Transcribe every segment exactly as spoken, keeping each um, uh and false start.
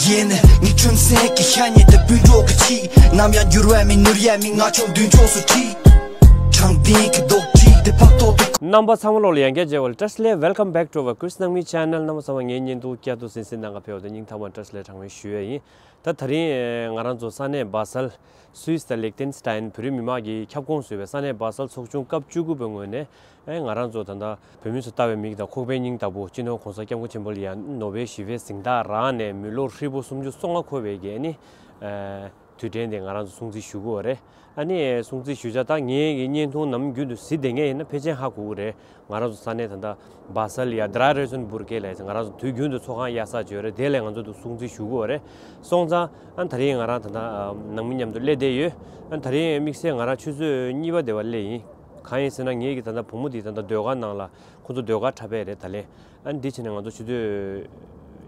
ཡེ་ནས་ངའི་ཁྲིམས་སེང་གི་ཤ་ཉེ་དེ་སྤུན་གྲོགས་ཀྱི་ཆེད། ནམ་ཡང་འགྱུར་བ་མེད་ནོར་ཡ་མེད། ང་ཆོ་མདུན་ཕྱོགས་སུ་ཁྲིད། དྲང་བདེན་གྱི་རྡོག་ཁྲིད་དེ་ཕབ་ཐོག་ཏུ། རྣམ་པ་ཚང་མ་ལོག་ལ་ཡང་བསྐྱར་མཇལ་བ་ལ་བཀྲ་ཤིས་བདེ་ལེགས། Welcome back to our Chris Nangmi channel. རྣམ་པ་ཚང་མ་ངའི་བརྙན་ཐུང་བསྐྱར་དུ་གསན་གཟིགས་གནང་ག་ཕེབས་པ་དེ་སྙིང་ཐག་པ་ནས་བཀྲ་ཤིས་བདེ་ལེགས་གྲངས་མེད་ཞུ་ཡས་ཡིན། ད་ད་རིང་ང་རང་ཚོ་ས་གནས་སྦ་སལ། སུད་སི་དང་ལིག་ཏེན་སི་ཏཱན་བོད་རིགས་མི་མང་གིས་ཁྱབ་ཁོངས་བཟོས་པའི་ས་གནས་སྦ་སལ་ཚོགས་ཆུང་སྐབས་བཅུ་དགུ་པའི་ངོས་ནས། ཨེ་ང་རང་ཚོ་ད་ལྟ་བོད་མི་ཚོ་ལྟ་བའི་མིག་དང་ཁོག་པའི་སྙིང་ལྟ་བུ་སྤྱི་ནོར་༸གོང་ས་༸སྐྱབས་མགོན་ཆེན་པོ་ལ་ཡང་ནོ་བེལ་ཞི་བའི་གཟེངས་རྟགས་རག་ནས་མི་ལོ་ཧྲིལ་པོ་སུམ་ཅུ་སོ་ལྔ་འཁོར་བའི་གི་ཨ་ནི། ཨེ་དུས་དྲན་དེ་ང་རང་ཚོ་སྲུང་བརྩི་ཞུ་གི་ཡོད་རེད། ཨ་ནི་སྲུང་བརྩི་ཞུ་བྱ་ད་ངའི་གི་བརྙན་ཐུང་ནམ་རྒྱུན་དུ་གཟིགས་བསྡད་མཁན་ཡིན་ན་ཕལ་ཆེར་ཧ་གོ་གི་རེད། ང་རང་ཚོ་ས་གནས་ད་ལྟ་སྦ་སལ་ཡ་Dreileuenburg་ལ་ང་རང་ཚོ་དུས་རྒྱུན་དུ་ཚོགས་ཁང་གཡར་ས་ཅིག་ཡོད་རེད། དེ་ལ་ང་ཚོ་འདུག་སྲུང་བརྩི་ཞུ་གི་ཡོད་རེད། སོང་ཙང་ཨ་ད་རིང་ང་རང་ད་ལྟ་ནང་མི་མཉམ་དུ་སླེབས་བསྡད་ཡོད། ཨ་ད་རིང་དམིགས་བསལ་ང་རང་ཆུ་ཚོད་གཉིས་པ་དེ་བ་སླེབས་ཡིན། གང་ཡིན་ཟེར་ན་ངའི་གི་ད་ལྟ་བུ་མོ་དེ་ད་ལྟ་ཟློས་གར་ནང་ལ་ཁོ་ཚོ་ཟློས་གར་འཁྲབ་པ་རེད་ད་ལན། ཨ་འདི་བྱས་ནས་ང་ཚོ་ཆུ་ཚོད་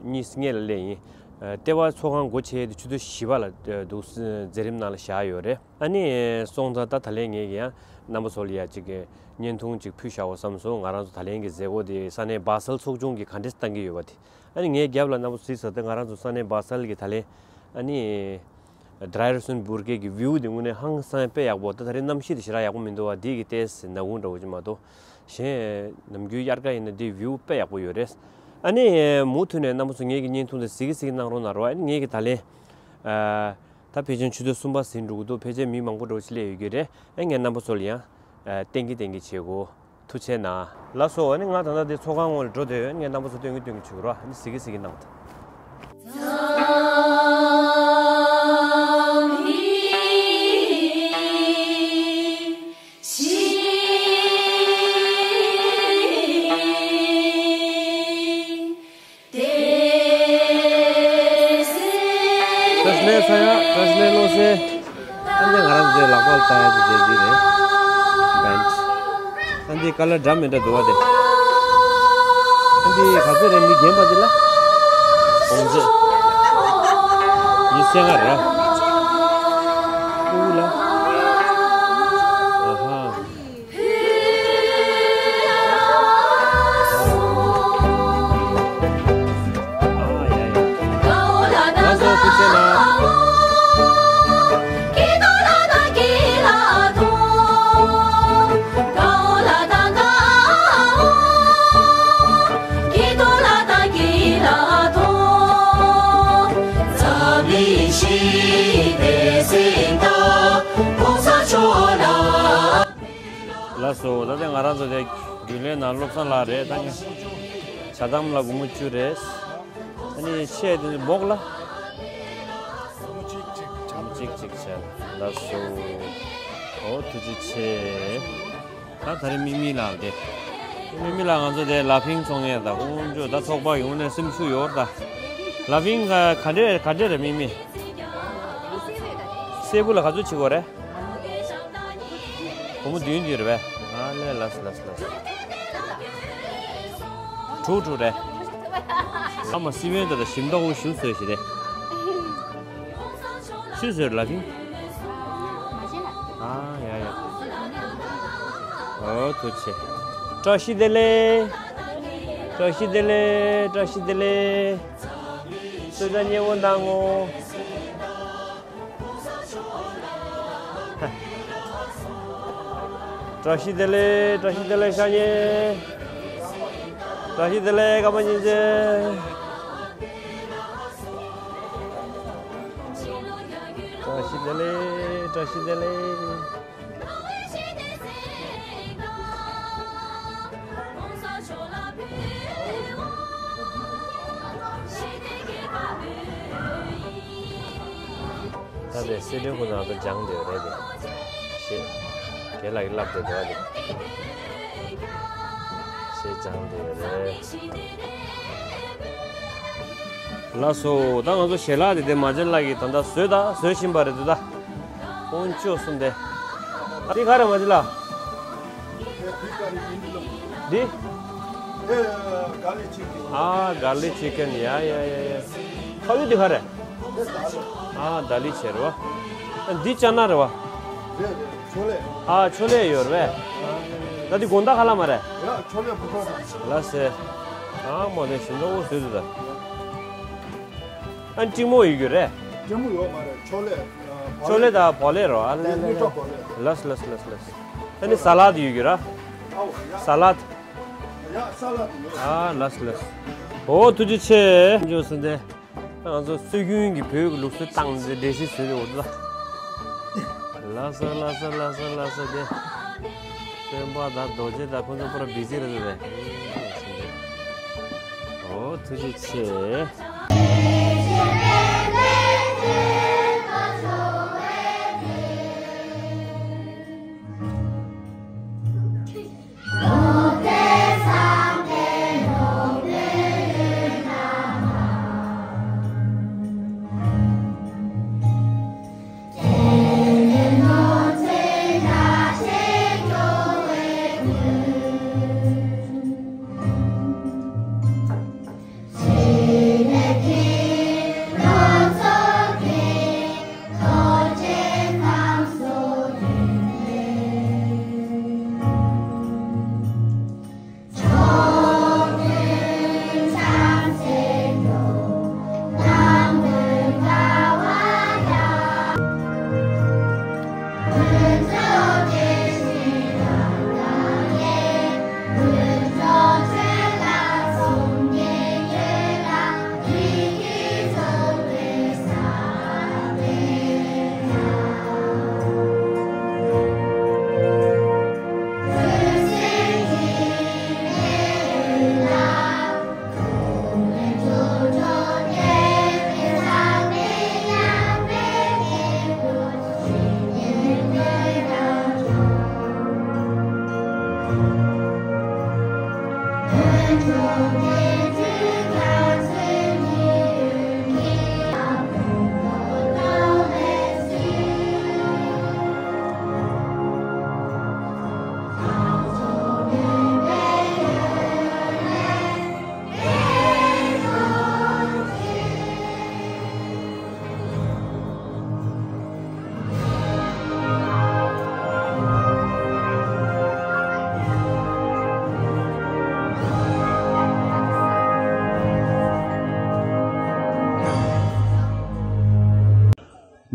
གཉིས་སྔས་ལ་སླེབས་ཡིན། ཨ་ལྟེ་བ་ཚོགས་ཁང་སྒོ་ཕྱེ་དེ་ཆུ་ཚོད་བཞི་པ་ལ་ཨ་འདུག་མཛད་རིམ་ནང་ལ་བཞག་ཡོད་རེད། ཨ་ནི་སོང་ཙང་ད་ད་ལན་ངས་ཀྱི་ཡང་རྣམ་པ་ཚོ་ལ་ཡ་གཅིག་གི་བརྙན་ཐུང་གཅིག་ཕུལ་བཞག་གོ་བསམ་སོང་། ང་རང་ཚོ་ད་ལན་གྱི་མཛད་སྒོ་དེ་ས་གནས་སྦ་སལ་ཚོགས་ཆུང་གིས་ག་འདྲས་བཏང་གི་ཡོད་པ་དེ། ཨ་ནི་ངའི་རྒྱབ་ལ་རྣམ་པ་ཚོ་གཟིགས་ས་དེ་ང་རང་ཚོ་ས་གནས་སྦ་སལ་གྱི་ད་ལན་ཨ་ནི་Dreileuenburg་གི་view་དེ་དངོས་གནས་ཧང་སང་དཔེ་ཡག་པོ། ད་ད་རེས་གནམ་གཤིས་དེ་ཞེ་དྲག་ཡག་པོ་མི་འདུག་བ། དེ་གི་ཏོག་ཙམ་ནག་ཁུང་འདྲ་བོ་ཅིག་མ་གཏོགས་གཞན་ནམ་རྒྱུན་དབྱར་ཁ་ཡིན་ན་དེ་view་དཔེ་ཡག་པོ་ཡོད་རེད། ཨ་ནི་མུ་མཐུད་ནས་རྣམ་པ་ཚོ་ངའི་གི་བརྙན་ཐུང་དེ་གཟིགས་གི་གཟིགས་གི་གནང་རོགས་གནང་རོགས། ཨ་ནི་ངའི་གི་ད་ལན་ཨ། ད་ཕལ་ཆེར་ཆུ་ཚོད་གསུམ་པ་ཟིན་འགྲོ་གི་འདུག་ཕལ་ཆེར་མི་མང་པོ་འདྲ་བོ་ཅིག་སླེབས་ཡོད་ཀྱི་རེད། ཨེ་ངས་རྣམ་པ་ཚོ་ལ་ཡང་ཨ་བསྟན་གྱི་བསྟན་གྱི་བྱེད་དགོས། ཐུགས་རྗེ་གནང་། ལགས་སོ། ཨ་ནི་ང་ད་ལྟ་འདི་ཚོགས་ཁང་ངོས་ལ་འགྲོ་བསྡད་ཡོད། ངས་རྣམ་པ་ཚོ་སྟོན་གྱི་སྟོན་གྱི་བྱེད་དགོས་ར། ཨ་ནི་གཟིགས་གི་གཟིགས་གི་གནང་དང་། བཀྲ་ཤིས་བདེ་ལེགས་ས་ཡ། བཀྲ་ཤིས་བདེ་ལེགས་བློ་གསལ། ཨ་ནི་ང་རང་ཚོའི་ལག་པ་ལ་བཏགས་ཡ་དེ་འདི་རེད། band། ཨ་འདི་ཀ་ལར་འདྲ་མི་འདྲ་འདུག་བ་དེ། ཨ་འདི་ག་ཚོད་རེད། མི་རྒན་པ་འདི་ལ། གོང་ཚད། ཉི་ཤུ་རྩ་ལྔ་རེད། ཨུ་ལ། ཨ་ཧ། ལགས་སོ། ད་ལྟ་ང་རང་ཚོ་དེ་རྒྱུན་ལས་ནང་བློ་བཟང་ལགས་རེད། ད་ངས་ཇ་དམ་ལ་སྒོར་མོ་བཅུ་རེད། ཨ་ནི་ཆེ་དེ་ཚོ་སྦོག་ལ་སྒོར་མོ་གཅིག་གཅིག་བྱས། ལགས་སོ། ཨོ་ཐུགས་རྗེ་ཆེ། ད་ད་རེས་མིག་མིག་ལགས་དེ། མིག་མིག་ལགས་ང་ཚོ་དེ་ལ་ཕིང་ཚོང་ངེས་ད་ཁོང་ཚོ་ད་ཚོགས་པ་ཡོང་ནས་སེམས་ཤུགས་ཡོད་ད། ལ་ཕིང་ག་ག་འདྲས་ག་འདྲས་རེད་མིག་མིག་སེར་པོ་ལ་ག་ཚོད་བྱེད་དགོས་རེད། སྒོར་མོ་བདུན་བདུན་རེད་པས། ཨ་ལས་ལགས་ལགས་ལགས། དྲུག་དྲུག་རེད། ཨ་མ་སི་བན་ད་ད་ཞིམ་མདོག་ཞུ་བཟོས་ཞིག་རེད། ཞུ་བཟོས་ལ་ཕིང་། ཨ་ཡ་ཡ། ཨོ་ཐུགས་རྗེ་ཆེ། བཀྲ་ཤིས་བདེ་ལེགས། བཀྲ་ཤིས་བདེ་ལེགས། བཀྲ་ཤིས་བདེ་ལེགས། གསོལ་ཇ་མཉེས་པོ་གནང་ངོ་། བཀྲ་ཤིས་བདེ་ལེགས། བཀྲ་ཤིས་བདེ་ལེགས་ཤ་ཉེ། བཀྲ་ཤིས་བདེ་ལེགས་ཀརྨ་ཉིན་བྱེད། བཀྲ་ཤིས་བདེ་ལེགས། བཀྲ་ཤིས་བདེ་ལེགས། ད་དེ་སི་ཌི་ཁོ་ན་ད་སྦྱངས་བསྡད་རེད་དེ། ཞེས། རྒན་ལགས་ཀྱིས་བསླབ་བསྡད་འདུག་ཨ་དེ། ཞེས་སྦྱངས་བསྡད་རེད། ལགས་སོ། ད་ང་ཚོ་ཞལ་ལག་དེ་དེ་མ་བྱན་ལགས་ཀྱིས་ད་ལྟ་བཟོས་ད་བཟོས་བཞིན་པ་རེད་འདུག་ད། དཀོན་མཆོག་གསུམ་དེ། འདི་ག་རེ་མ་བྱན་ལགས། འདི། ཨ་གར་ལིག་ཅི་ཀན། ཡ་ཡ་ཡ་ཡ། ཕ་ཡུལ་འདི་ག་རེ། ཨ་དཱ་ལི་བྱས་རེད་བ། འདི་ཅ་ན་རེད་བ། ཨ་ཆོ་ལེ་ཡོད་རེད་བས། ད་འདི་དགོང་དག་ཁ་ལག་མ་རེད། ཡ་ཆོ་ལེ་བུ་ཁ་རེད། ལ་སེ། ཨ་མོ་དེ་ཞིམ་ཚང་བོ་བཟོས་འདུག་ད། ཨ་ཀྲིང་མོ་ཡོད་རྒྱུ་རེད། ཀྲིང་མོ་ཡོད་མ་རེད། ཆོ་ལེ། ཆོ་ལེ་དང་བོ་ལེ་རོ། ཨ་ལེ་ལེ་ལེ། ལ་སེ་ལ་སེ་ལ་སེ་ལ་སེ། ཨ་ནི་ས་ལད་ཡོད་རྒྱུ་ར། ས་ལད། ཡ་ས་ལད་ཡོད། ཨ་ལ་སེ་ལ་སེ། འོ་ཐུགས་རྗེ་ཆེ། འཇོག་སོང་དེ། ང་ཚོ་སྲོལ་རྒྱུན་གྱི་བོད་ཀྱི་ལུགས་སྲོལ་བཏང་ནས་འགྲེལ་བཤད་བཟོས་ཡོད་ལ། ལ་སེ་ལ་སེ་ལ་སེ་ལ་སེ་དེ། སྟོན་པ་དང་རྡོ་རྗེ་དང་ཁོང་ཚོ་པུ་ར་བི་ཟི་རེད་དེ། འོ་ཐུགས་རྗེ་ཆེ།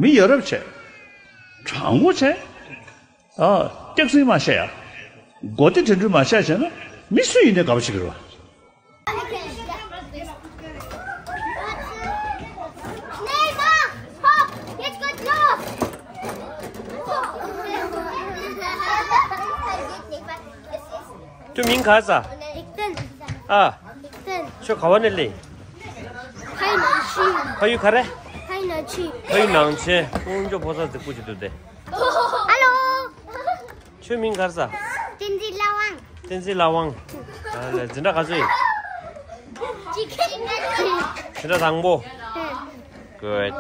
མི་ཡ་རབས་བྱས། དྲང་པོ་བྱས། ཨ། སྐྱག་རྫུན་མ་བཤད་ཡ། མགོ་བདེ་དྲན་འཕྲུལ་མ་བཤད་བྱས་ན་མི་སུ་ཡིན་ནའི་དགའ་པོ་བྱེད་ཀྱི་རེད་བ། ཁྱོད་མིང་ག་རེ་ཟེར། ལིག་ཏན། ཨ། ལིག་ཏན། ཁྱོད་ག་བ་ནས་སླེབས། ཕ་ཡུལ་ནང་ཆེན། ཕ་ཡུལ་ག་རེ། ཕ་ཡུལ་ནང་ཆེན། ཕ་ཡུལ་ནང་ཆེན། ཁོང་ཚོ་ཕོ་གསར་རྫིག་པོ་ཅིག་འདུག་སྟེ། ཧ་ལོ། ཁྱོད་མིང་ག་རེ་ཟེར། བསྟན་འཛིན་ལྷ་དབང་། བསྟན་འཛིན་ལྷ་དབང་། ཨ་ལས། འཛིན་གྲྭ་ག་ཚོད་ཡིན། གཅིག་འཛིན་གྲྭ་དང་པོ། ཧུམ། Good.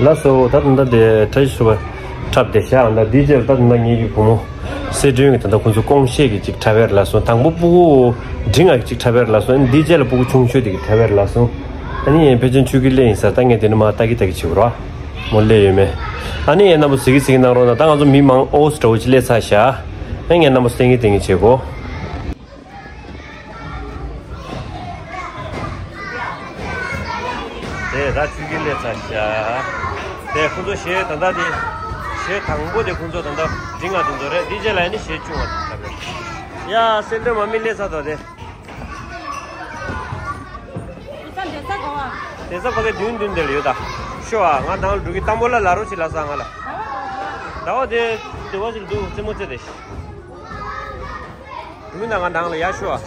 ལགས་སོ། ད་ད་ལྟ་དེ་བཀྲ་ཤིས་བདེ་ལེགས་འཁྲབ་བསྡད་ཤག་ད་འདིའི་རྗེས་ལ་ད་ད་ལྟ་ངེད་ཀྱི་བུ་མོ་སེ་སྒྲོན་གྱི་ད་ལྟ་ཁོང་ཚོ་ཀོང་ཤེས་ཀྱི་ཅིག་འཁྲབ་ཡ་རེད་ལགས་སོ། དང་པོ་སྤུ་གུ་འབྲིང་ང་གཅིག་འཁྲབ་ཡ་རེད་ལགས་སོ། ཨ་ནི་འདིའི་རྗེས་ལ་སྤུ་གུ་ཆུང་ཤོས་དེ་གི་འཁྲབ་ཡ་རེད་ལགས་སོ། ཨ་ནི་ཕལ་ཆེར་ཆུ་གི་ལས་ཡིན་ས། ད་ངས་དེ་ནི་མ་ལྟ་གི་ལྟ་གི་བྱེད་དགོས་ར། མོ་སླེབས་ཡོད་མེད། ཨ་ནི་ངས་རྣམ་པ་གཟིགས་གི་གཟིགས་གི་གནང་རོགས་གནང་། ད་ང་ཚོ་མི་མང་ཨོ་སི་འདྲ་བོ་ཅིག་སླེབས་ཚར་ཤག་ཨ་ངས་རྣམ་པ་སྟེང་གི་སྟེང་གི་བྱེད་དགོས། དེ་ད་ཆུ་གི་ལས་ཚ་ཤ། དེ་ཁོ་ཚོ་གཞས་ད་ལྟ་དེ་ གཞས་དང་པོ་དེ་ཁོང་ཚོ་ད་ལྟ་འབྲི་ང་དེ་ཚོ་རེད། དེ་རྗེས་ལ་ནི་གཞས་བཅུ་བ་དེ་ལྟ་བུ། ཡ་སེ་འབྲས་མ་མི་སླེབས་ཚར་དོ་དེ། འདི་ས་འདི་ས་གོ་བ། དེ་ས་ཕ་གི་མདུན་མདུན་དེ་ལ་ཡོད་ད། ཤོ་ཨ་ང་དང་འགྲོ་གི་དང་པོ་ལ་ལ་རོ་ཞིག་ལ་ས་ང་ལ། ཟླ་བ་དེ་དེ་བ་ཞིག་འདུག་རྩེད་མོ་རྩེ་དེ། འགྲོ་གི་ན་ང་དང་ལ་ཡ་ཤོ་ཨ།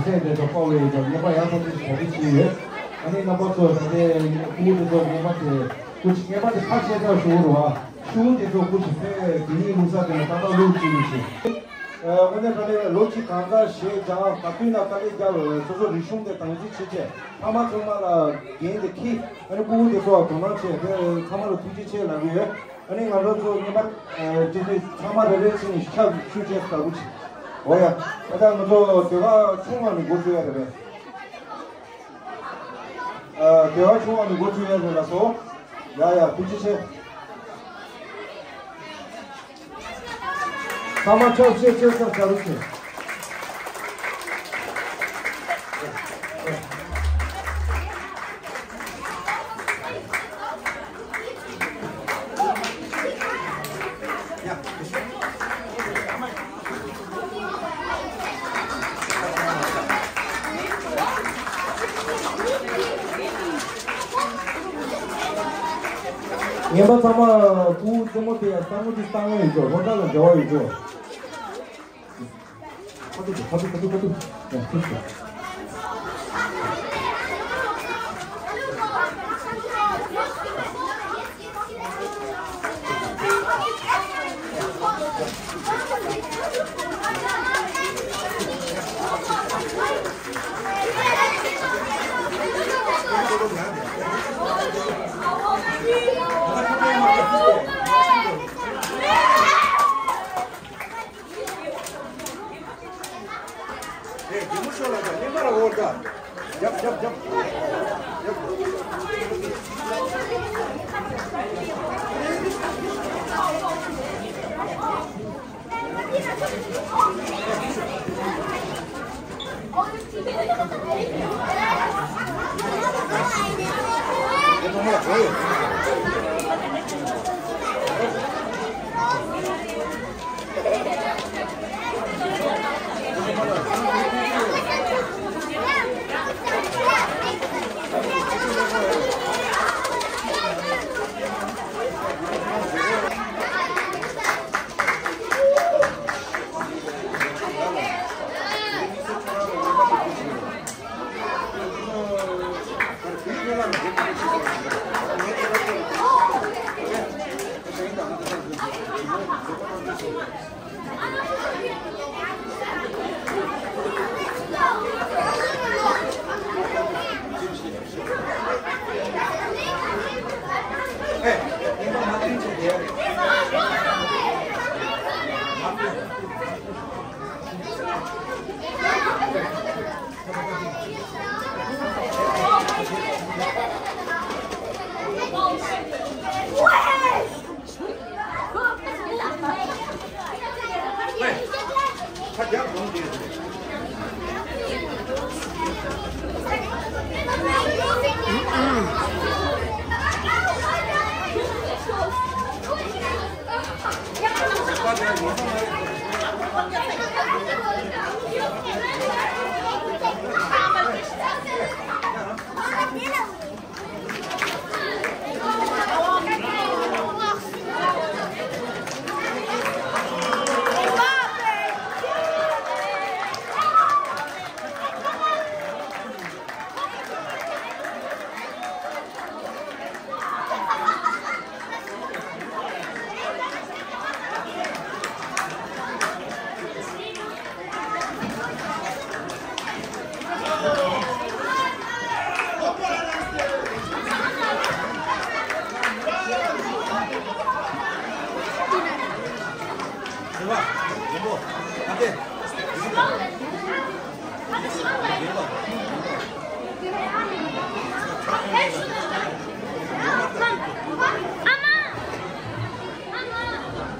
ཚད་དེ་ཚོ་དཔའ་བོའི་ཡང་ངེས་པ་ཡག་ཐོག་ཏུ་གྲ་སྒྲིག་བྱས་ཡོད། ཨ་ནི་རྣམ་པ་ཚོ་ད་ལྟའི་སྐུ་དེ་ཚོ་ངེས་པ་དེ་སྐུ་ངེས་པ་དེ་ཕར་བཤད་ཐབས་ཞུ་རུ་བ། ཤུ་དེ་ཚོ་སྐུ་ཞིག་ཕེ་དེ་ནི་ལུག་ས་དེ་ལ་ཏག་ཏག་ལུག་ཅིག་ཡིན་ཞིང་། ཨ་དངོས་གནས་དྲང་གནས་ལོ་གཅིག་གང་ག་ཞེས་ཀྱང་བཀའ་བསྟུན་ལ་དཀའ་ལས་བརྒྱབ། སོ་སོ་རིག་གཞུང་དེ་དང་འཛིན་བྱེད་ཆེད་ཕ་མ་ཚང་མ་ལ་འགན་དེ་འཁྱེར། ཨ་ནི་སྤུ་གུ་དེ་ཚོ་དོ་སྣང་བྱས་ཏེ་ཚང་མ་ལ་ཐུགས་རྗེ་ཆེ་ལབ་ཀྱི་ཡོད། ཨ་ནི་ང་ཚོ་ཚོ་ཉི་མ་ཨ་དེ་ཚོ་ཚང་མ་རེ་རེ་བྱས་ནས་ཕྱག་ཞུ་བྱས་དགའ་པོ་བྱེད། འོ་ཡ། ད་ལྟ་ང་ཚོ་ཟློས་གར་ཆུང་བ་ནས་འགོ་བཙུགས་ཡ་རེད་པས། ཨ་ཟློས་གར་ཆུང་བ་ནས་འགོ་བཙུགས་ཡ་རེད་ལགས་སོ། ཡ་ཡ་ཐུགས་རྗེ་ཆེ། ཚང་མ་ཕྱག་བྱས་བྱས་ཙང་བྱ་རུ་ཕྱིན། ངན་པ་ཚང་མ་སྤུ་གུ་རྩེད་མོ་དེ་ཡང་ས་མོ་དེ་ས་མོ་ཡོད་ཅོག་སློབ་གྲྭ་ལ་འབྲེལ་བ་ཡོད་ཅོག་ཁ་ཐུག་ཁ་ཐུག་ཁ་ཐུག་ཁ་ཐུག་ཡང་ཁྱེར་སོང་། ཨེ། རྒན་མོ་ཤོག་ལ་ད་གླེན་པ་ར་འོར་ད། རྒྱབ་རྒྱབ་རྒྱབ། རྒྱབ།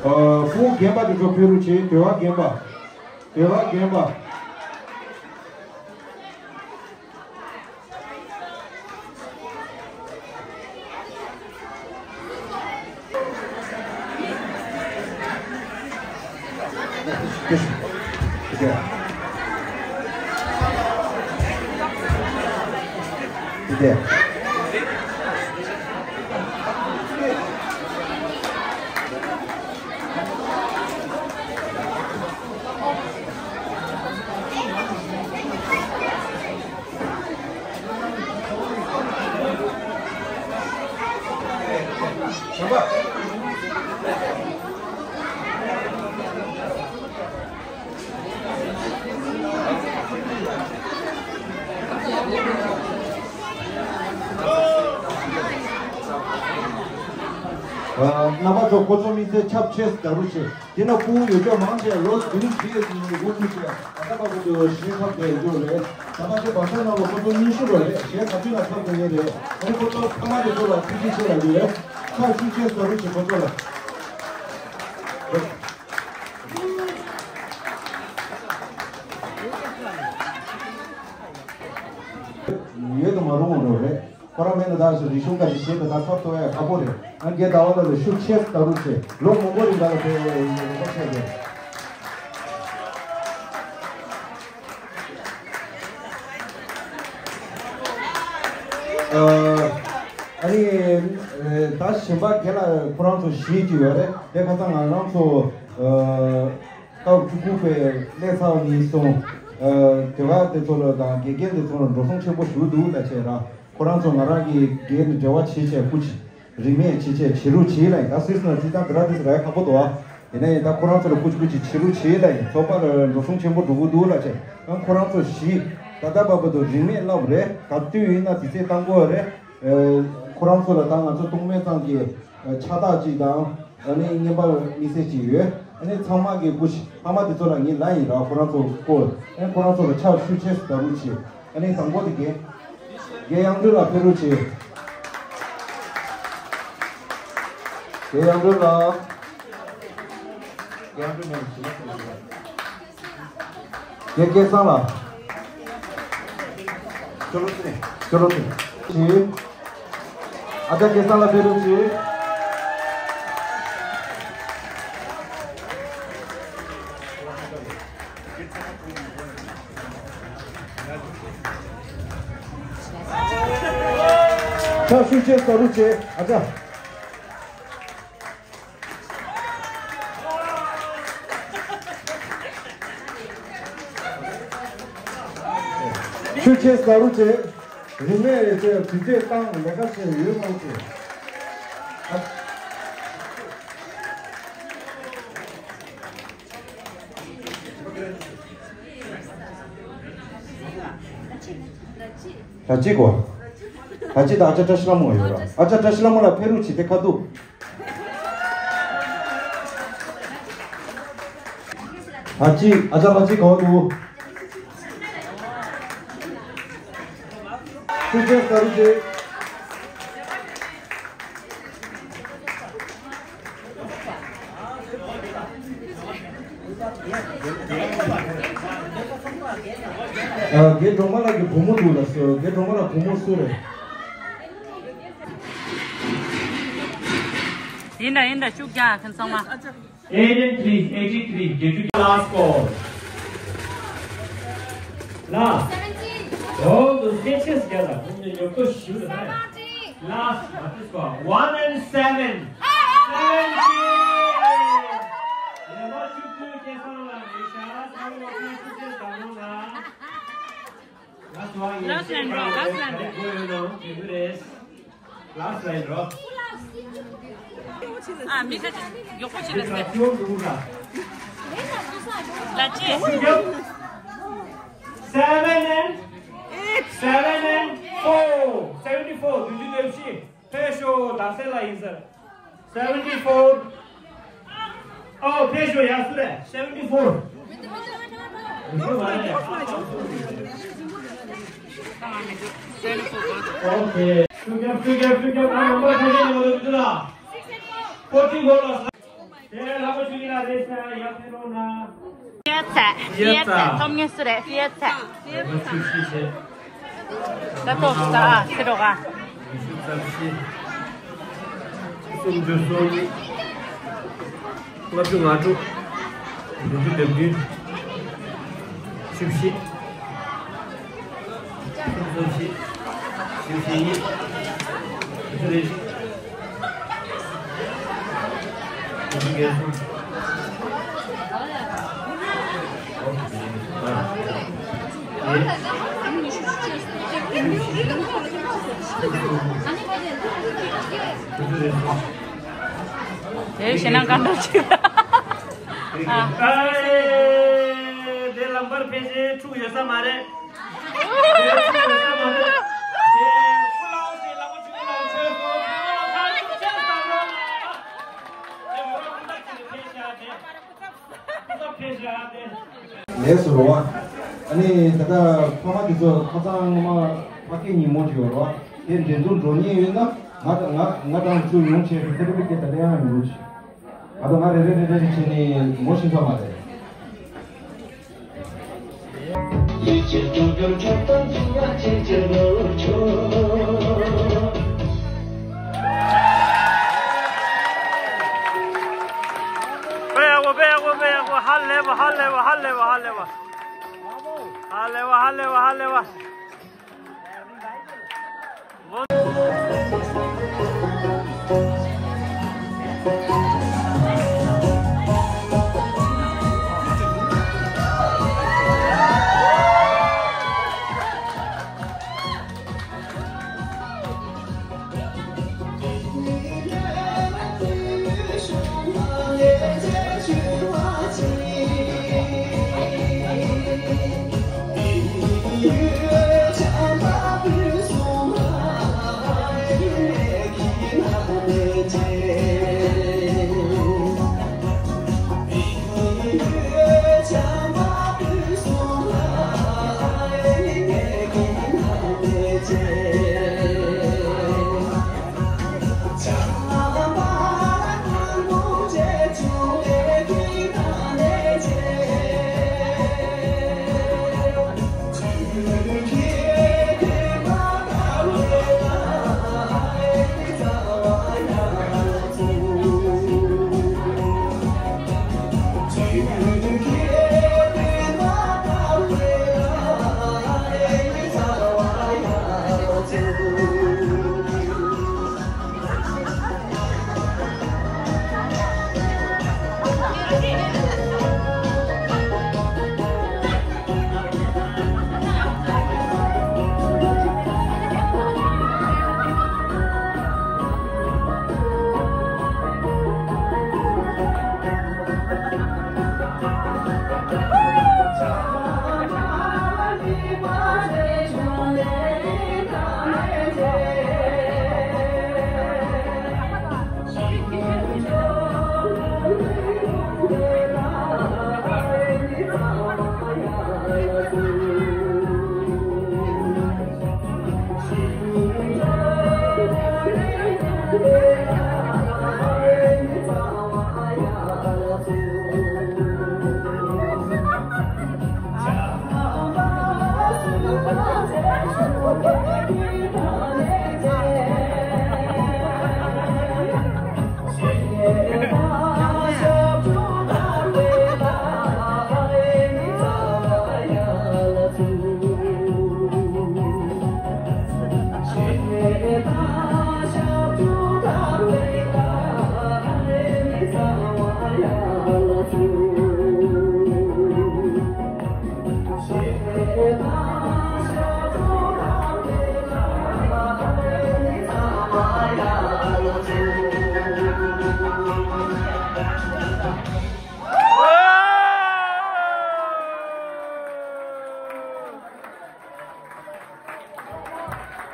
ཨ། སྤུ་གུ་རྒན་པ་དེ་ཚོ་ཕེབས་རོགས་བྱེད། ཟློས་གར་རྒན་པ། ཟློས་གར་རྒན་པ། རྣམ་པ་ཚོ་ཁོ་ཚོ་མི་ཚེ་ཁྱབ་ཆེས་ད་རུ་ཆེ། དེ་ན་སྐུ་ཡོད་ཅོག་མང་ཆེ་ལོ་བདུན་བཞི་ཡོད་ཀྱི་སྐུ་ཆེ་ད་ལྟ་བར་དུ་ཞེས་ཁབ་དེ་ཡོད་རེད། ད་ལྟ་ཆེ་བ་ས་ན་ལོ་ཁོ་ཚོ་གཉིས་ཤུ་རོ་རེད། ཞེས་ཁ་ཐུན་ལ་ཁབ་དེ་ཡོད་རེད། ཨ་ནི་ཁོ་ཚོ་ཕ་མ་དེ་ཚོ་ལ་ཐུགས་རྗེ་ཆེ་ལ་ཡོད། ཁྱབ་ཆེས་ད་རུ་ཆེ་ཁོ་ཚོ་ལ། ཡོད་དུ་མ་རུང་བ་རེད། ཁོ་རང་མེད་ན་ད་རེ་ཞུ་འགའ་ཞིག་བྱེད་དུ་ད་ཚབ་ཏུ་ཡ་ཁག་པོ་རེད། ང་རྒན་ཟླ་བ་ལ་ལ་ཤུགས་ཆེ་ད་རུ་ཆེ་ལོ་མང་པོ་རིང་ག་ལ་ཕེབས་ཡོད་པ་ཆེ་རེད། ཨ་ནི་ད་གཞན་པ་རྒན་ལ་ཁོ་རང་ཚོ་བཞི་ཅིག་ཡོད་རེད། དེ་ཁ་སང་ང་རང་ཚོ་སྐབས་བཅུ་དགུ་པའི་གནས་ཚང་ནས་སོང་། དེ་བ་དེ་ཚོ་ལ་དང་དགེ་རྒན་དེ་ཚོ་ལ་འགྲོ་སོང་ཆེན་པོ་ཞུ་འདུག་ད་ཆེ་ར། ཁོ་རང་ཚོ་ང་རང་གི་སྒེར་ནས་འབྲེལ་བ་བྱེད་བྱས་སྐུ་མཁྱེན། རིན་མེད་བྱེད་བྱས་བྱེད་རུ་བྱེད་ལ་ཡིན། ད་སིས་ན་ཅི་ད་འདི་ར་དེ་ར་ཁག་པོ་འདུག་ཨ། ཡིན་ན་ཡིན་ད་ཁོ་རང་ཚོ་ལ་སྐུ་མཁྱེན་སྐུ་མཁྱེན་བྱེད་རུ་བྱེད་ལ་ཡིན། ཚོགས་པ་ལ་འགྲོ་སོང་ཆེན་པོ་འགྲོ་གི་འདུག་ལ་བྱས། ཡང་ཁོ་རང་ཚོ་བཞི་ད་ལྟ་བར་དུ་རིན་མེད་བསླབ་རེད། ག་དུས་ཡིན་ན་དུས་ཚོད་བཏང་དགོས་རེད། ཁོ་རང་ཚོ་ལ་ད་ང་ཚོ་སྟོང་སྨད་ཚང་གི་ཕྱག་རྟགས་ཅིག་དང་། ཨ་ནི་རྔན་པ་དམིགས་བསལ་ཅིག་ཡོད། ཨ་ནི་ཚང་མ་གི་སྐུ་མཁྱེན་ཕ་མ་དེ་ཚོ་ལ་ངས་ལབ་ཡིན་ར། ཁོ་རང་ཚོ་སྐོར། ཨ་ནི་ཁོ་རང་ཚོ་ལ་ཕྱག་ཞུ་ཆེད་དུ་ད་རུ་ཆེ། ཨ་ནི་དང་པོ་དེ་རྒན། རྒན་དབྱངས་སྒྲོན་ལགས་ཕེབས་རོགས་བྱེད། རྒན་དབྱངས་སྒྲོན་ལགས། རྒན་དབྱངས་སྒྲོན་ལགས་ཞུ་ལ་ཕེབས་རོགས་བྱེད། རྒན་སྐལ་བཟང་ལགས། ཅོ་ལོ་ཚེ། ཅོ་ལོ་ཚེ། ཞེས། ཨ་ཅག་སྐལ་བཟང་ལགས་ཕེབས་རོགས་བྱེད། ཕྱག་ཞུ་ཆེད་ཟ་རུ་ཆེ་ཨ་ཅག་ཆུ་ཆེ་ཟ་རུ་ཆེ། རིན་མེད་ཡོད་ཚད་དུས་ཚོད་བཏང་ལས་ཀ་བྱས་ཡོད་མང་ཆེ། ད་ཅི་གོ་ད་ཅི་ད་ཨ་ཅག་བཀྲ་ཤིས་ལྷ་མོ་ཡོད་ར། ཨ་ཅག་བཀྲ་ཤིས་ལྷ་མོ་ལ་ཕེབས་རོགས་བྱེད་དེ་ཁ་ཐུག་ཨ་ཅི་ཨ་ཅག་ཨ་ཅི་གང་འདུག་ཐུགས་རྗེ་ཆེ་ཟ་རུ་ཆེ། རྒན་སྒྲོལ་མ་ལགས་ཀྱི་བུ་མོ་འདུག་ལ་ཟེར། རྒན་སྒྲོལ་མ་ལགས་བུ་མོ་སུ་རེད། ཡིན་ད་ཡིན་ད་ཤུགས་རྒྱག་མཁན་ཚང་མ། Eighty-three, eighty-three, get to last call. Last. Seventeen. Oh, those sketches together. You're push, you know. Seventeen. Last, what is called? One and seven. Seventeen. Last one, last one, bro. Last one, bro. Last line, bro. ཨ་མི་ཁ་ཅིག་མགྱོགས་པོ་བྱེད་ལ་ཟེར། ལ་ཅེ། Seven and seven and four. Seventy-four. Did you know she? ཕེབས་ཤོག་རྡ་སའི་ལ་ཡིན་ཟེར། Seventy-four. ཨོ་ཕེབས་ཤོག་ཡ་སུ་རེད། Seventy-four. Okay. ཤུགས་རྒྱབ་ཤུགས་རྒྱབ་ཤུགས་རྒྱབ། ཨ་ནམ་པར་ཁ་ཤས་ཡོད་འདུག་ལ། Forty goal ལ། དེ་ལ་ལྷག་པ་ཞུ་གི་ལ་རེད་ཤག་ཡ་ཕེབས་རོགས་གནང་། ཤེས་ཚད། ཤེས་ཚད། ཐོབ་ངེས་སུ་རེད་ཤེས་ཚད། ད་ཐོག་ད་ཨ་ཁྱེད་རོགས་ཨ། ཉི་ཤུ་རྩ་བཞི། སུམ་ཅུ་གསུམ། ལྔ་བཅུ་ང་དྲུག་བདུན་ཅུ་དོན་བདུན། བཅུ་བཞི། སུམ་ཅུ་བཞི། བཅུ་བཞི་གཉིས། བཅུ་རེ་བཞི། བཅུ་བརྒྱད་གསུམ། དེ་བྱས་ན་གང་འདྲ་ཅིག་ཨ། ཨེ། དེ་ལམ་བར་ཕལ་ཆེར་འཁྲུག་ཡོད་ས་མ་རེད། དེ་འཁྲུག་ཡོད་ས་མ་རེད། དེ་སྐུ་ལའོ་ཞེས་ལག་པ་ཆུ་ལ་མཆོད་སོང་། ལགས་སོ་རོ། ཨ་ནི་ད་ལྟ་ཕ་མ་དེ་ཚོ་ཁ་སང་སྔོན་མ་ཕ་སྐད་ཉིན་མོ་ཅིག་ཡོད་རོ། དེ་འགྲན་བསྡུར་འགྲོ་མཁན་ཡོད་ན་ང་དང་ང་ང་དང་ཚུར་ཡོང་བྱས་ཁ་ཐུག་གི་ད་ལྟ་ཡང་ཡོང་ཞིག་ང་དང་ང་རེ་རེ་རེ་རེ་བྱས་ནས་ངོ་ཤེས་ས་མ་རེད། དཔེ་ཡག་པོ། དཔེ་ཡག་པོ། དཔེ་ཡག་པོ། ཧ་ལས་པ། ཧ་ལས་པ། ཧ་ལས་པ། ཧ་ལས་པ། ཧ་ལས་པ། ཧ་ལས་པ། ཧ་ལས་པ།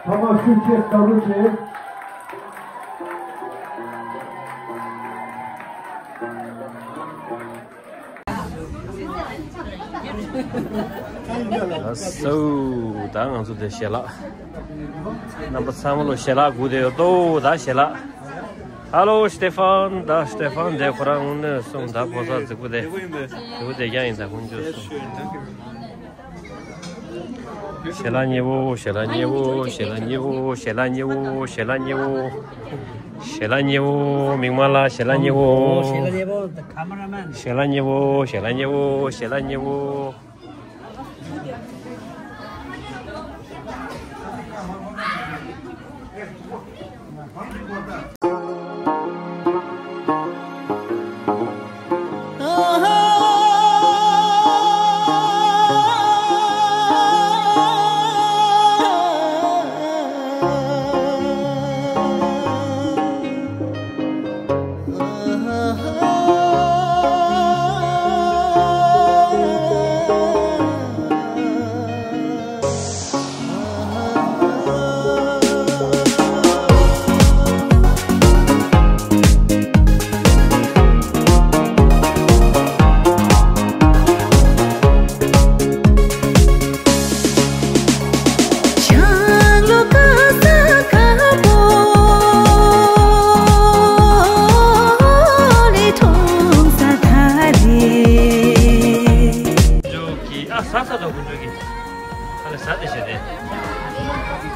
ཕ་མ་ཤུགས་ཆེ་བཀའ་དྲིན་ཆེ། ཨ་སོ། ད་ང་ཚོ་དེ་ཞལ་ལག་རྣམ་པ་ཚང་མ་ལོ་ཞལ་ལག་སྒུག་བསྡད་ཡོད་དོ། ད་ཞལ་ལག་ཧ་ལོ་སྟེ་ཧྥན། ད་སྟེ་ཧྥན་དེ་ཁོ་རང་དངོས་གནས་སོང་། ད་ཕོ་གསར་རྫིག་པོ་དེ། རྫིག་པོ་དེ་རྐྱང་ཡིན། ད་ཁོང་ཚོས་སོང་། ཞལ་ལག་ཉེ་བོ། ཞལ་ལག་ཉེ་བོ། ཞལ་ལག་ཉེ་བོ། ཞལ་ལག་ཉེ་བོ། ཞལ་ལག་ཉེ་བོ། ཞལ་ལག་ཉེ་བོ། མིག་དམར་ལགས། ཞལ་ལག་ཉེ་བོ། ཞལ་ལག་ཉེ་བོ། ཞལ་ལག་ཉེ་བོ། ཞལ་ལག་ཉེ་བོ།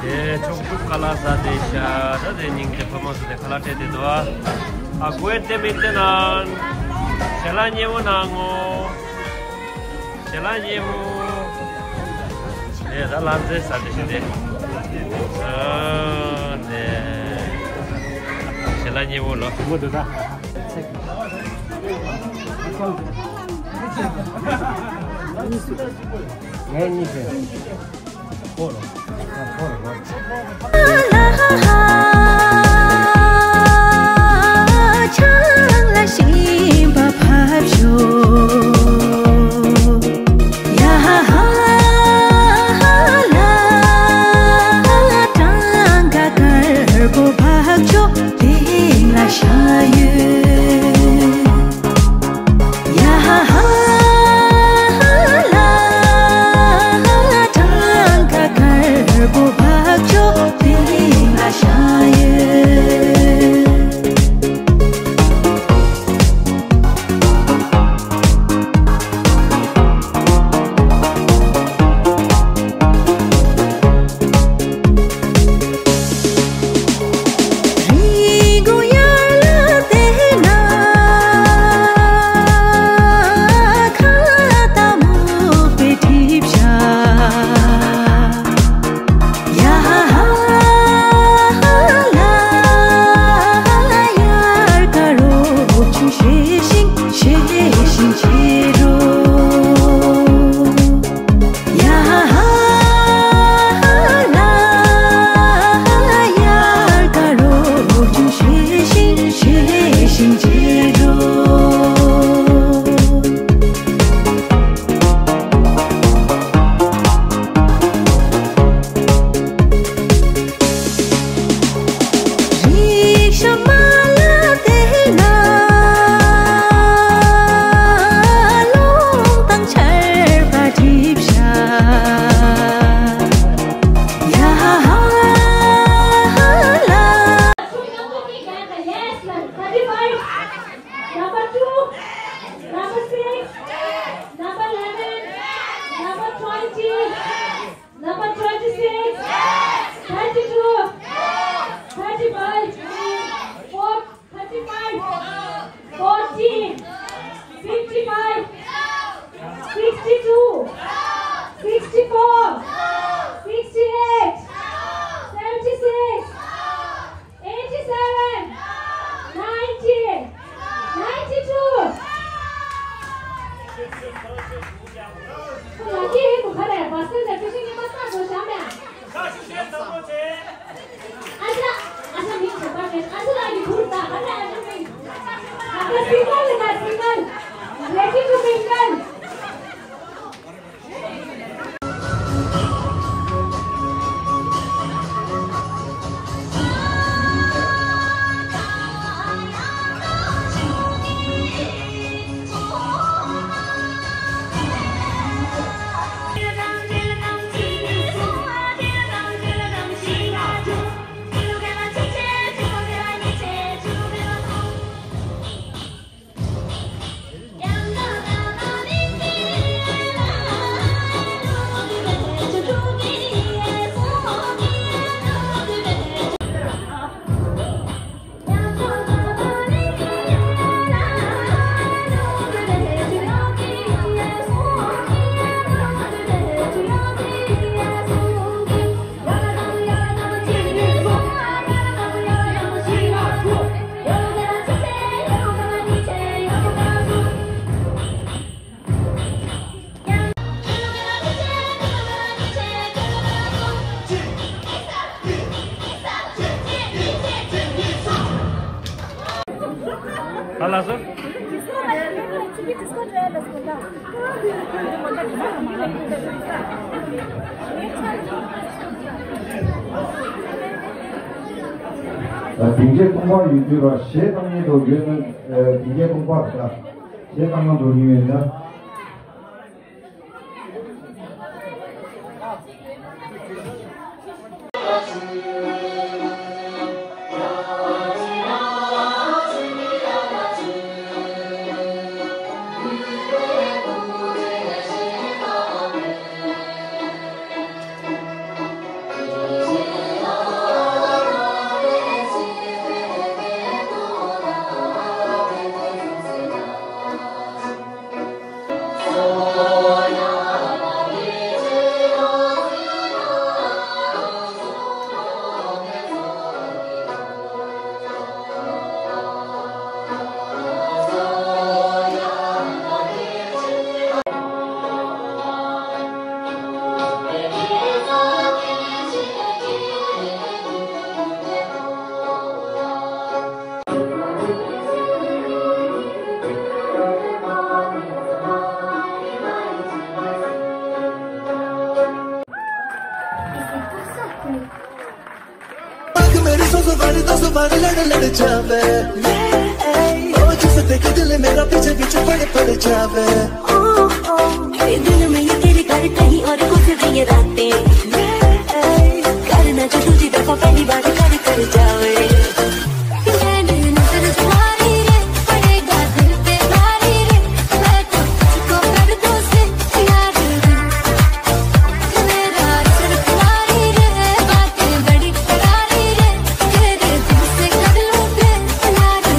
དེ་ཕྱོགས་བཅུ་ཁ་ལག་ཟ་དེ་ཤ་ད་དེ་སྙིང་རྗེ་ཕོ་མོ་ཚོ་དེ་ཁ་ལག་སྤྲད་དེ་འདུག་ཨ། ཨ་ཀོའི་དེ་མི་དེ་ན་ཞལ་ལག་མཉེས་པོ་གནང་ངོ་། ཞལ་ལག་མཉེས་པོ། དེ་ད་ལག་རྩལ་ཟ་དེ་ཤ་དེ། ཨ་དེ་ཞལ་ལག་མཉེས་པོ་ལོ། མོ་དེ་ད། ངའི་གཉིས་ཀྱི། Number two, number six, number eleven, number twenty, number twenty-six, thirty-two, thirty-five, four, thirty-five, forty, fifty-five, sixty-two, sixty-four, sixty-eight, seventy-six, eighty-seven, ninety, ninety-two. ཨ་ལགས་སོ། ད་སྡིངས་ཆའི་སྟོང་པ་ཡོད་དུས་ར་གཞས་བཏང་མཁན་འགྲོ་ཡོད་ན། སྡིངས་ཆའི་སྟོང་པ་རེད་ད། གཞས་བཏང་ན་འགྲོ་མཁན་ཡོད་ན། आंख मेरी सौ सौ बार, दो सौ बार लड़ लड़ जावे। ओ जिस देखे दिल मेरा पीछे पीछे पड़ पड़ जावे। ओ, ओ, ये दिल में ये तेरी कर कहीं और गुजर गई ये रातें। करना जो दूजी दफा पहली बार कर कर जावे। मैंने नजर तुम्हारी रे, पड़ेगा दिल पे भारी रे। मैं तो तुझको कर दूं से यार रे। मेरा असर तुम्हारी रे, बातें बड़ी करारी रे। तेरे दिल से कर लूं प्यार रे।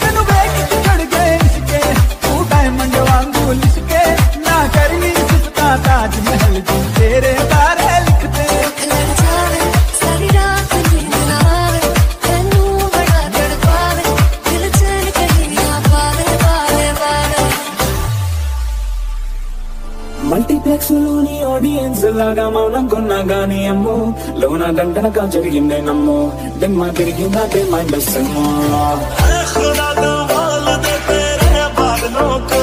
ਤੈਨੂੰ ਵੇਖ ਕੇ ਚੜ ਗਏ ਇਸ਼ਕੇ, ਤੂੰ ਡਾਇਮੰਡ ਵਾਂਗੂ ਲਿਸ਼ਕੇ। ਨਾ ਕਰਨੀ ਸਿਫਤਾਂ ਤਾਜ ਮਹਿਲ ਦੀ, ਤੇਰੇ ਬਾਰੇ ਲਿਖਦੇ। ਅੱਖ ਲੜ ਜਾਵੇ, ਸਾਰੀ ਰਾਤ ਨੀਂਦ ਨਾ ਆਵੇ। ਤੈਨੂੰ ਬੜਾ ਤੜਪਾਵੇ, ਦਿਲ ਚੈਨ ਕਹੀ ਨਾ ਪਾਵੇ, ਪਾਵੇ, ਪਾਵੇ। Multiplex Loni audience laga maunam kona gani ammo. Lona dandana ka jariginde nammo. Dimma dirigina de mindless mo. ए खुदा कमाल दे तेरे बादलों को,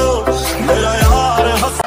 मेरा यार हंस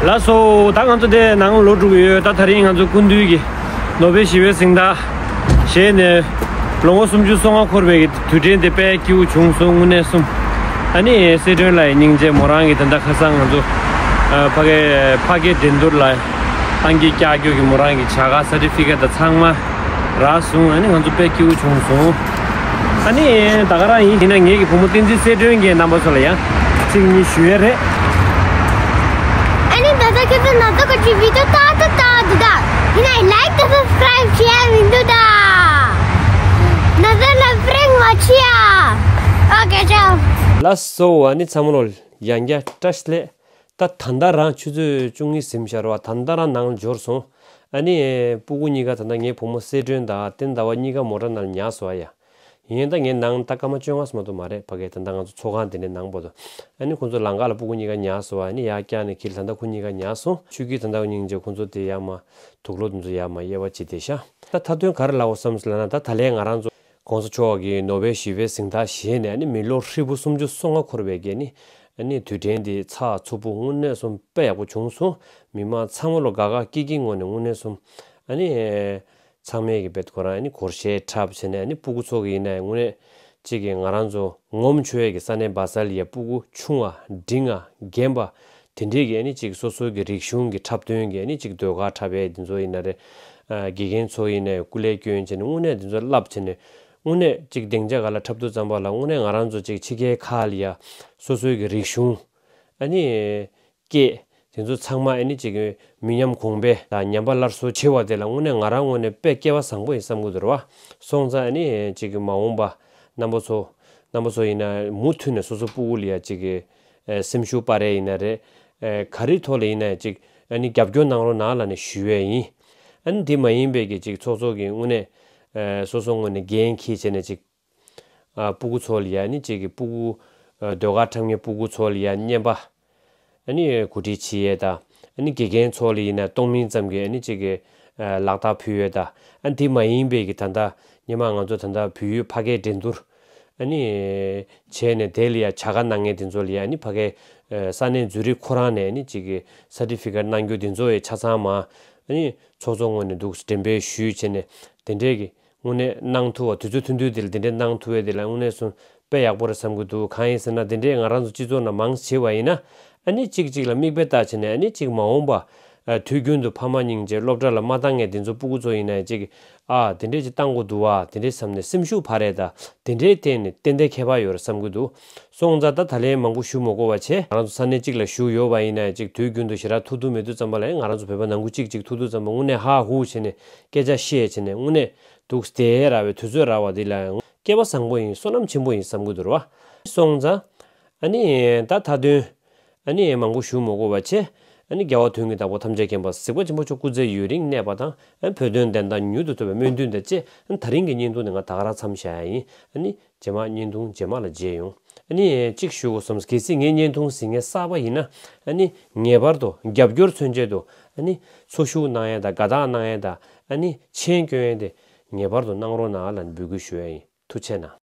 ལགས་སོ། ད་ང་ཚོ་དེ་ནང་ལོག་འགྲོ་གི་ཡོད། ད་དེ་རིང་ང་ཚོ་སྐུ་མདུན་གྱི་ནོ་བེལ་ཞི་བའི་གཟེངས་རྟགས་བཞེས་ནས་ལོ་ངོ་སུམ་ཅུ་སོ་ལྔ་འཁོར་བའི་དུས་དྲན་དེ་དཔེ་སྐྱིད་པོ་བྱུང་སོང་། དངོས་གནས་གསུམ། ཨ་ནི་སི་ཁྲོན་ལགས་ཡི་སྙིང་རྗེ། མོ་རང་གི་དེ་འདྲ་ཁ་སང་ང་ཚོ་ཕ་གའི་ཕ་གའི་འགྲན་བསྡུར་ལ་ཨང་ཀི་བཀྱག་རྒྱུ་གི་མོ་རང་གི་བྱ་དགའ་སར་ཊི་ཕི་ཀེཊ་དང་ཚང་མ་རག་སོང་། ཨ་ནི་ང་ཚོ་དཔེ་སྐྱིད་པོ་བྱུང་སོང་། ཨ་ནི་ད་ག་རང་ཡིན། ཡིན་ན་ངེད་ཀྱི་བུ་མོ་བསྟན་འཛིན་གསལ་སྒྲོན་གྱིས་རྣམ་པ་ཚོ་ལ་ཡང་གཅིག་གཉིས་ཞུ་ཡས་རེད། ཨ་ནི་ད་ལྟ་ཁྱེད་ཚོ་ནང་ཚོ་ག་ཅིག་བི་ཌི་ཡོ་ཏག་ཏག་ལྟ་འདུག་ད། ཡིན་ན་ལའིཀ་དང་སབ་སི་ཀ་རའིབ་བྱེད་ཡ་མི་འདུག་ད། ནང་ཚོ་ལ་པྲེང་མ་བྱེད་ཡ། ཨོ་ཀེ་ཆོ། ལགས་སོ། ཨ་ནི་ཚང་མ་ལོ་ཡང་བསྐྱར་བཀྲ་ཤིས་བདེ་ལེགས། ད་ད་ལྟ་རང་ཆུ་ཚོད་བཅུ་གཉིས་ཟིན་བཞག་རེད་བ། ད་ལྟ་རང་ནང་འབྱོར་སོང་། ཨ་ནི་སྤུ་གུ་གཉིས་ཀ་ད་ལྟ་ངའི་བུ་མོ་གསལ་སྒྲོན་དང་བསྟན་ཟླ་བ་གཉིས་ཀ་མོ་ཊ་ནང་ལ་ཉལ་སོང་བ་ཡ། ཡིན་ད་ངའི་ནང་ད་སྐར་མ་བཅོ་ལྔ་ཙམ་མ་གཏོགས་མ་རེད། ཕ་གི་ད་ལྟ་ང་ཚོ་ཚོགས་ཁང་དེ་ནས་ནང་བར་དུ། ཨ་ནི་ཁོང་ཚོ་ལམ་ཁ་ལ་སྤུ་གུ་གཉིས་ཀ་ཉལ་སོང་བ། ཨ་ནི་ཡར་བཀྱག་ནས་ཁྱེར། ད་ལྟ་ཁོ་གཉིས་ཀ་ཉལ་སོང་། ཆོས་སྐྱིད་ད་ལྟ་སྙིང་རྗེ་ཁོང་ཚོ་དེ་ཡར་མར་དུག་ལོག་དེ་ཚོ་ཡར་མར་དབྱེ་བ་བྱེད་བསྡད་ཤག་ད་མཐའ་དོན་ག་རེ་ལབ་དགོས་བསམ་སོང་ལབ་ན། ད་ད་ལན་ང་རང་ཚོ་གོང་ས་མཆོག་གིས་ནོ་བེལ་ཞི་བའི་གཟེངས་རྟགས་བཞེས་ནས། ཨ་ནི་མི་ལོ་ཧྲིལ་པོ་སུམ་ཅུ་སོ་ལྔ་འཁོར་བའི་གི་ནི་ཨ་ནི་དུས་དྲན་འདི་ཚགས་ཚུད་པོ་དངོས་གནས་གསུམ་དཔེ་ཡག་པོ་བྱུང་སོང་། མི་མང་ཚང་མ་ལོ་དགའ་དགའ་སྐྱིད་སྐྱིད་ངང་ནས་དངོས་གནས་གསུམ་ཨ་ནི་ཚང་མས་གི་བེད་ཁོ་རང་ཨ་ནི་སྒོར་གཞས་འཁྲབ་བྱས་ནས། ཨ་ནི་སྤུ་གུ་ཚོ་གི་ཡིན་ན་དངོས་གནས་གཅིག་གི་ང་རང་ཚོ་ངོམ་ཆོག་ཡས་ཀྱི་ས་གནས་སྦ་སལ་ཡ་སྤུ་གུ་ཆུང་བ་འབྲིང་བ་རྒན་པ་དེ་འདྲས་ཀྱི་ཨ་ནི་གཅིག་སོ་སོའི་གི་རིག་གཞུང་གི་འཁྲབ་སྟོན་གྱི་ཨ་ནི་གཅིག་ཟློས་གར་འཁྲབ་ཡས་དེ་ཚོ་ཡིན་ན་རེད། ཨ་དགེ་རྒན་ཚོ་ཡིན་ནའི་སྐུ་ལས་བསྐྱོན་བྱས་ནས་དངོས་གནས་དེ་ཚོ་བསླབ་བྱས་ནས། དངོས་གནས་གཅིག་སྡིངས་ཆ་སྒང་ལ་འཁྲབ་དུས་ཙམ་པ་ལ་དངོས་གནས་ང་རང་ཚོ་གཅིག་ཕྱི་རྒྱལ་ཁག་ལ་ཡ་སོ་སོའི་གི་རིག་གཞུང་ཨ་ནི་སྐད་དེ་ཚོ་ཚང་མ་ཨ་ནི་གཅིག་མི་ཉམས་གོང་འཕེལ་དང་ཉམས་པ་སླར་གསོ་བྱེད་པ་དེ་ལ་དངོས་གནས་ང་རང་ངོས་ནས་དཔེ་སྐལ་བ་བཟང་པོ་ཡིན་བསམ་གྱི་འདུག་ར་བ། སོང་ཙང་ཨ་ནི་གཅིག་མ་འོངས་པ་རྣམ་པ་ཚོ་རྣམ་པ་ཚོ་ཡིན་ན་མུ་མཐུད་ནས་སོ་སོ་སྤུ་གུ་ལ་ཡ་གཅིག་གི་ཨེ་སེམས་ཤུགས་སྤར་ཡས་ཡིན་ན་རེད། ཨ་ག་རེའི་ཐོག་ལ་ཡིན་ན་ཅིག་ཨ་ནི་རྒྱབ་སྐྱོར་གནང་རོགས་གནང་ལབ་ནས་ཞུ་ཡས་ཡིན། ཨ་ནི་དེ་མ་ཡིན་པའི་གི་ཅིག་ཚོགས་གཙོ་གི་དངོས་གནས་ཨ་སོ་སོ་ངོས་ནས་འགན་འཁྱེར་བྱས་ནས་ཅིག་ཨ་སྤུ་གུ་ཚོ་ལ་ཡ་ཨ་ནི་ཅིག་གི་སྤུ་གུ་ཨ་ཟློས་གར་འཁྲབ་མཁན་སྤུ་གུ་ཚོ་ལ་ཡ་རྔན་པ་ཨ་ནི་གོ་སྒྲིག་བྱེད་ཡས་དང་། ཨ་ནི་དགེ་རྒན་ཚོ་ལ་ཡིན་ན་སྟོང་མིན་ཙམ་གྱི་ཨ་ནི་ཅིག་གི་ཨ་ལག་རྟགས་ཕུལ་ཡས་དང་། ཨ་ནི་དེ་མ་ཡིན་པའི་གི་ད་ལྟ་སྔོན་མ་ང་ཚོ་ད་ལྟ་བོད་ཡིག་ཕ་གིར་འགྲན་བསྡུར་ཨ་ནི་བྱས་ནས་དེ་ལ་ཡ་བྱ་དགའ་གནང་མཁན་དེ་ཚོ་ལ་ཡ་ཨ་ནི་ཕ་གིའི་ཨ་ས་གནས་འཛུལ་རིགས་ཁོ་རང་ནས་ཨ་ནི་ཅིག་གི་སར་ཊི་ཕི་ཀེཊ་གནང་རྒྱུ་དེ་ཚོ་ཡི་ཆ་ཚང་མ་ཨ་ནི་ཚོགས་གཙོ་ངོས་ནས་འདུག་འགྲེམས་སྤེལ་ཞུས་བྱས་ནས་དེ་འདྲས་ཀྱི་དངོས་གནས་གནང་ཐུབ་པ། དུས་ཚོད་ཐུང་ཐུང་དེ་ལ་དེ་འདྲས་གནང་ཐུབ་པ་དེ་ལ་དངོས་གནས་སོང་དཔེ་ཡག་པོ་རེད་བསམ་གྱི་འདུག་གང་ཡིན་ཟེར་ན་དེ་འདྲས་ང་རང་ཚོ་སྤྱི་ཚོགས་ནང་མང་ཆེ་བ་ཡིན་ན་ཨ་ནི་གཅིག་གཅིག་ལ་མིག་དཔེ་ལྟ་བྱས་ནས་ཨ་ནི་གཅིག་མ་འོངས་པ་ཨ་དུས་རྒྱུན་དུ་ཕ་མ་སྙིང་རྗེ་སློབ་གྲྭ་ལ་མ་བཏང་མཁན་དེ་ཚོ་སྤུ་གུ་ཚོ་ཡིན་ན་གཅིག་ཨ་དེ་འདྲས་ཅིག་བཏང་དགོས་འདུག་བ། དེ་འདྲས་བསམ་ནས་སེམས་ཤུགས་འཕར་ཡས་དང་དེ་འདྲས་བརྟེན་ནས་ཏན་ཏན་ཁྱད་པར་ཡོད་རེད་བསམ་གྱི་འདུག་སོང་ཙང་ད་ད་ལན་མང་པོ་ཞུ་མ་དགོས་པ་བྱས། ང་རང་ཚོ་ས་གནས་གཅིག་ལ་བཞུགས་ཡོད་པ་ཡིན་ན་ཅིག་དུས་རྒྱུན་དུ་ཞེ་དྲག་ཐུག་ཐུབ་མི་ཐུབ་ཙམ་པ་ལ་ང་རང་ཚོ་བོད་པ་ནང་ཁུལ་གཅིག་གཅིག་ཐུག་ཐུབ་ཙམ་པ་དངོས་གནས་ཧ་ཧུ་བྱས་ནས་སྐད་ཆ་བཤད་བྱས་ནས་དངོས་གནས་འདུག་བསྡད་ར་བའི་དུས་ཚོད་ར་བ་འདི་ལ་ཡང་སྐལ་བ་བཟང་པོ་ཡིན། བསོད་ནམས་ཆེན་པོ་ཡིན་བསམ་གྱི་འདུག་ར་བ། སོང་ཙང་ཨ་ནི་ད་མཐའ་དོན་ཨ་ནི་མང་པོ་ཞུ་མ་དགོས་པ་བྱས། ཨ་ནི་རྒྱལ་བ་དོན་གྱི་བདག་པོ་ཐམས་ཅད་མཁྱེན་པ་གཟིགས་པ་ཆེན་པོ་མཆོག་སྐུ་ཚེ་ཡུན་རིང་གནས་པ་དང་། ཨ་ནི་བོད་དོན་བདེན་མཐའ་མྱུར་དུ་ཐོབ་པའི་སྨོན་འདུན་དང་བཅས། ཨ་ནི་ད་རིང་གི་བརྙན་ཐུང་འདི་ང་ད་ག་རང་མཚམས་བཞག་ཡ་ཡིན། ཨ་ནི་རྗེས་མ་བརྙན་ཐུང་རྗེས་མ་ལ་མཇལ་ཡོང་། ཨ་ནི་གཅིག་ཞུ་དགོས་བསམ། གལ་སྲིད་ངའི་བརྙན་ཐུང་གཟིགས་མཁན་གསར་པ་ཡིན་ན་ཨ་ནི་ངེས་པར་དུ་རྒྱབ་སྐྱོར་མཚོན་ཆེད་དུ་ཨ་ནི་འཚོ་བཞུགས་གནང་ཡ་དང་དགའ་རྟགས་གནང་ཡ་དང་ཨ་ནི་མཆན་སྐྱོན་ཡ་དེ་ངེས་པར་དུ་གནང་རོགས་གནང་ལབ་འབོད་སྐུལ་ཞུ་ཡ་ཡིན། ཐུགས་རྗེ་གནང་།